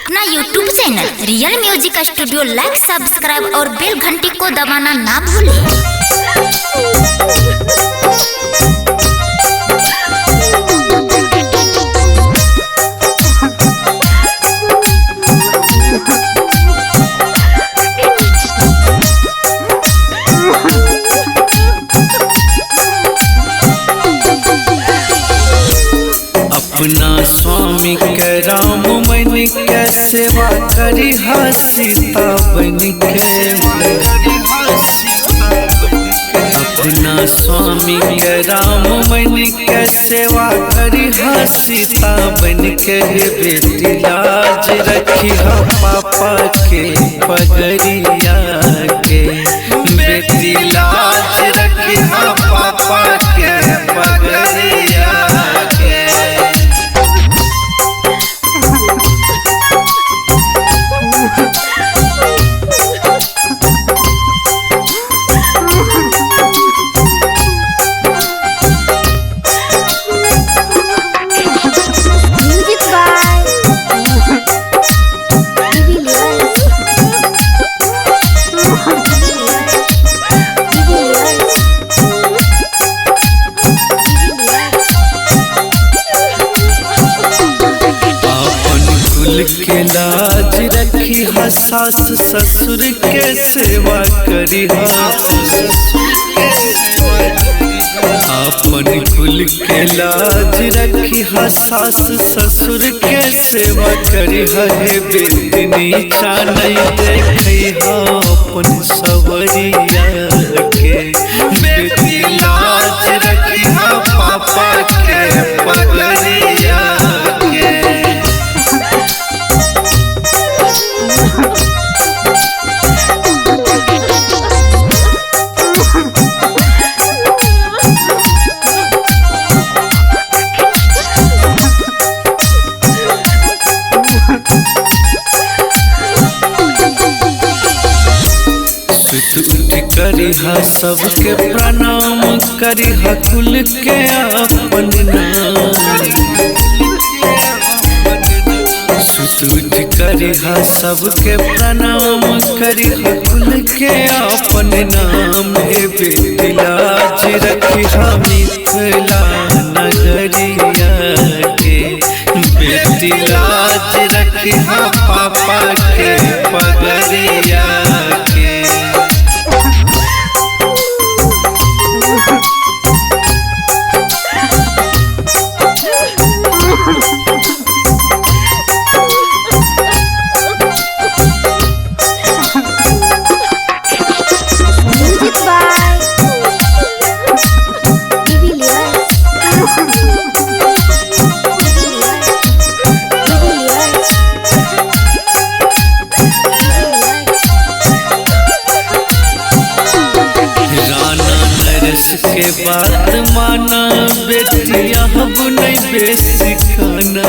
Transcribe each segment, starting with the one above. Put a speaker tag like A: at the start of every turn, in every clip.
A: अपना YouTube channel real music studio like, subscribe और बेल घंटी को दबाना ना भूलें।
B: अपना स्वामी के राम मन के सेवा करी सीता बन के। अपना स्वामी के राम मन के सेवा करी सीता बन के। बेटी लाज रखी पापा के पगड़िया के। बेटी लाज रखी पापा के पगड़िया के।
A: Music by DB Lewis. DB Lewis.
B: अपन कुल के लाज रखी सास ससुर के सेवा करी। अपन कुल के लाज रखी सास ससुर के सेवा करी। हे बेटी नीचा नहीं देखी अपन सवरिया के। बेटी लाज रखी पापा के पगड़िया के। सुत उठ करिहा सबके प्रणाम करिहा कुल के अपन नाम। सुत उठ करिहा सबके प्रणाम करिहा कुल के अपन नाम। हे बेटी लाज रखिहा मिथिला नगरिया के। बेटी लाज रखिहा पापा के पगड़िया के।
A: Music by DB Lewis. DB Lewis.
B: Rana Naresh के बात माना बेटिया अब नहीं बेसी खाना।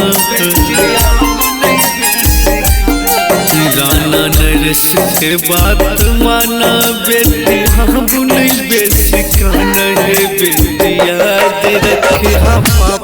B: राणा नरेश के बात माना बेटिया अब नहीं बेसी खाना। हे बेटी याद रखे पापा